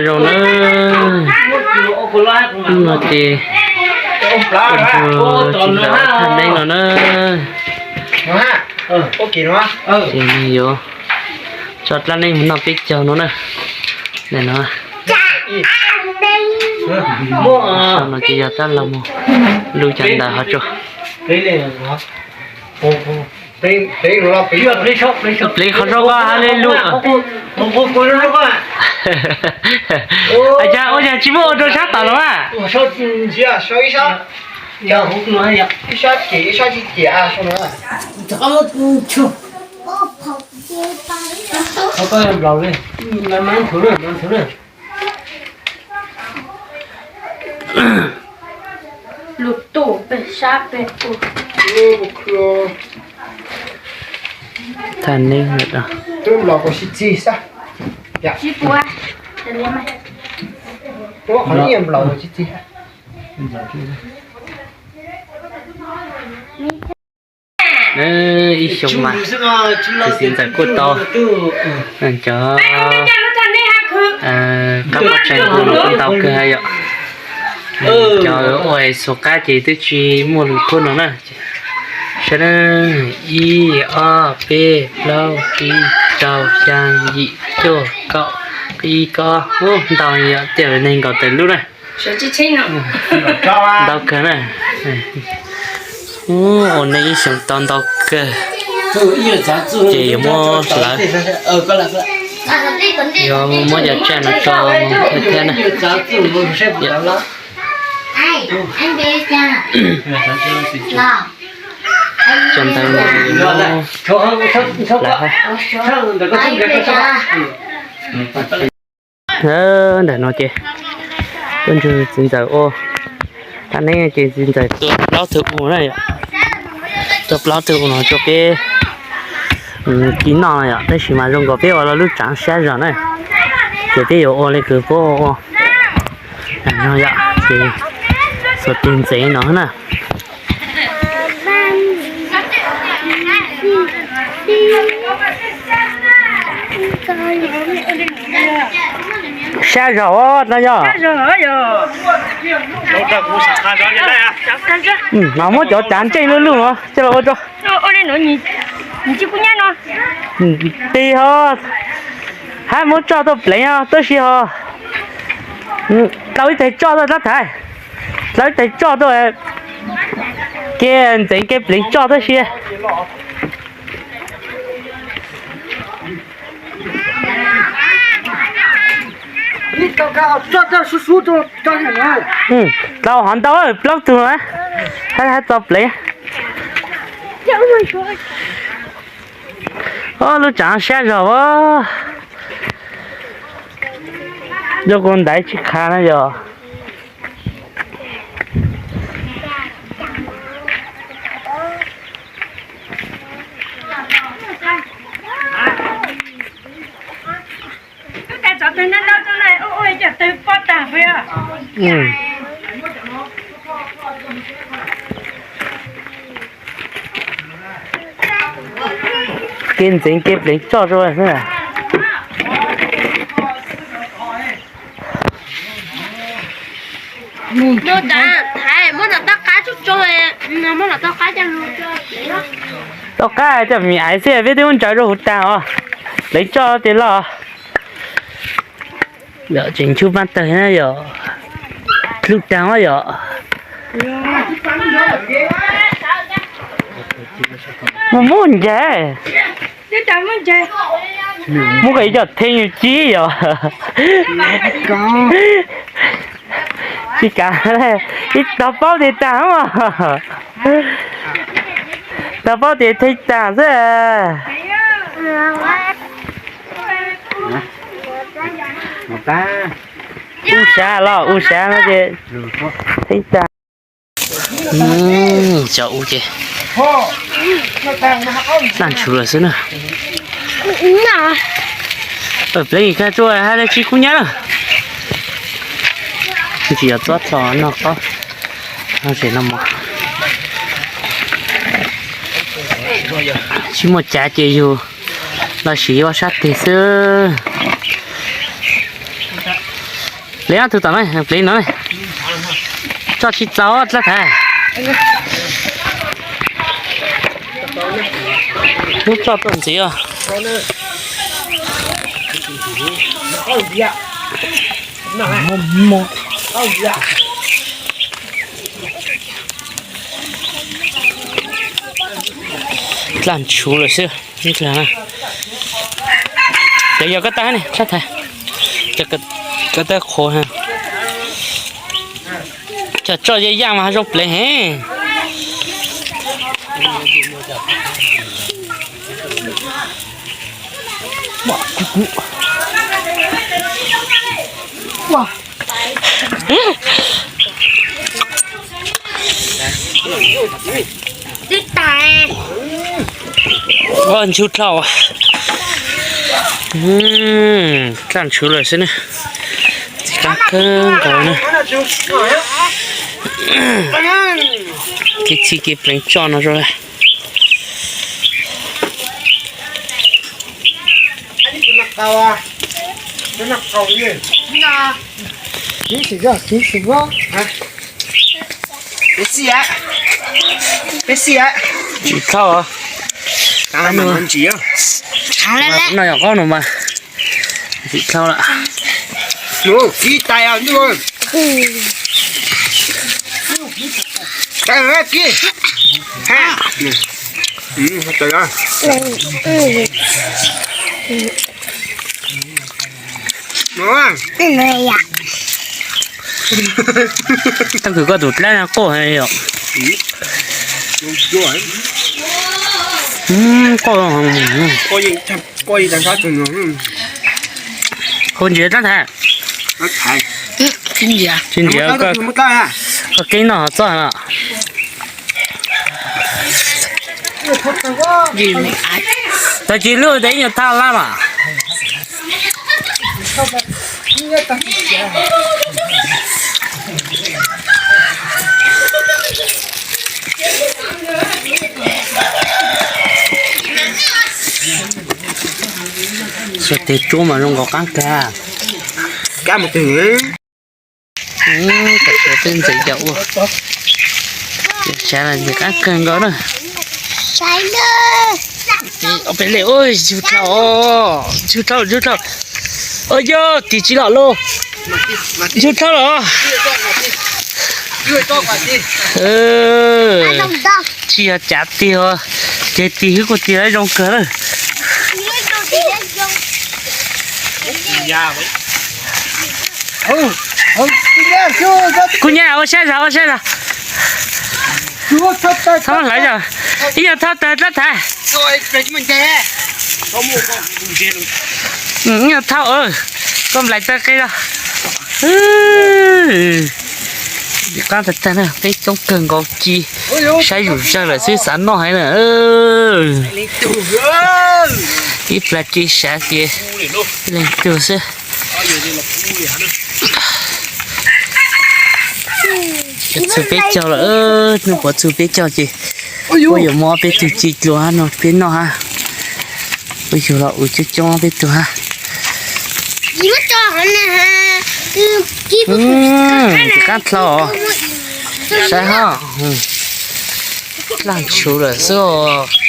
Zoo na, no ces tsis ntaus thaj neeb no na. Ces nws yuav tso dlaab neeb mus noj peb caug no na. Nim no, sau no ces yog tab los mus lub cov ntawd ho tso. Plev qhov zoo koj hab le lug. Ua cas tsis muab ua rau sab tom los a? Thaj neeb lawm. Ib xyoos mas tus txiv ntxawm kuj tau cov qab pob tsaig nqus los kuj ntau kawg yom. Cov ua xuas qab ces twb tsis muaj lus qub no na. Saib na, ib, ob, peb, plaub, tsib, rau, xyaa, yim, cuaj, kaum, ib, kaum, ntau yom, tej neeg nkaum tawm lub na. Ntau kawg na. Ua neej ib xyoos tau ntau kawg. Ces yuav muab hlawv, yuav muab cov tsaj no tso thiab na. Cov ntawd no yuav muab hlawv hab. Ntawm no ces tuaj nrug txiv ntxawm ua thaj neeb ces txiv ntxawm tua plaub tug u na yom. Tua plaub tug u no rau peb ci noj no yom, tab sis mas zoo nkaus peb ua lub tsaav sab zog na, ces peb yuav ua li kws puab ua no yom, ces xuas tes ntxeev no na. Sab zog no yog. Mas muab cov tsav ntseej luj luj no coj los ua rau. Tig ho, hab muab tsoj tuaj pleev os, tab sis ho dlau ib teg tsoj tuaj tab thaiv, dlau ib teg tsoj tuaj, ke ntxeev ke pleev tsoj tab sis. Dlau hov ntau plaub tug na, hab txo pleev. Lub tsaav sab zog a, zoo kuv ntaiv tsis qha na yog. Ke ntxeev ke pleev tsoj rau xwb. Toj qab coj me me aiv xwb peb twb muab ntsaws rau huv taag os. Pleev tsoj ces loj. Yog tseem nchuj paab tawg na yog, dlub taag yog. Mus muab ncaig, muab koj ib co thee yus ci yog. Tsis kav, ib tog paub tes taag, tog paub tes thee taag xwb. U sav los u sav no ces thee taag. Cov u ces naj ntsws lawm xwb na. Pleev kag tsuaj hab le tsis kub nyab na. Tsis yog txob txho noj qaub, no tseem noj mov. Tsis muaj cav ces yug los siv ua sab teg xwb. Plev ob tug tom na, plev no na. Tso tsis txaus dlab thaiv. Muab tso tuaj ntxiv os. Dlab ntshuv lawm xwb. Ces yog koj tag ne, dlab thaiv. Koj tag qhuav. Cov tso yaj yaj mas zoo plev heev. Ntsuj dlhau, dlab ntshuv lawm xwb na. Txiv qab kawg nkaus na. Kev txhij kev pleev tso no zoo. Tsis dlhau. No yog qaub no mas. Tsis dlhau lawm. Tau kwv koj tus dlab quaj heev yom. Quaj, quaj ntsia dlab thaiv. Tsis ntsia, koj keeb noj txoj no. Tag kis lub tes ib nyuag thaj lab mas. Xyov tes tsuab mas zoo nkaus qab kag. Kab mus twg? Tam sim peb ntxeev cov ua, sav las ntxim qab kawg nkaus na. Peb le, ntsuj dlhau, ntsuj dlhau, ntsuj dlhau. Ua yog tim tsis los lauj, ntsuj dlhau los. Tsis yog cav tiag, ces tig hwb kuj tig zoo kawg lawm. Kuv nyab ua siab zog, ua siab zog. Txhob hlawv zog, ib nyuag thauj tawg dlab thaiv. Ib nyuag thauj, koj nplaim tawg qe zog. Qab tag tag na, peb coob kawg nkaus ci, saib zom zaws lawm xwb xav noj heev na. Ib plag ci sav ces leej twg xwb. Txhua peb caug lawm, hnub puav txhua peb caug ces puab yuav muab peb tug ci dlua hab no peb noj hab. Puab yug los ua coob coob peb tug hab. Tis qaab dlhau, saib hab, dlaab ntshuv lawm xwb os.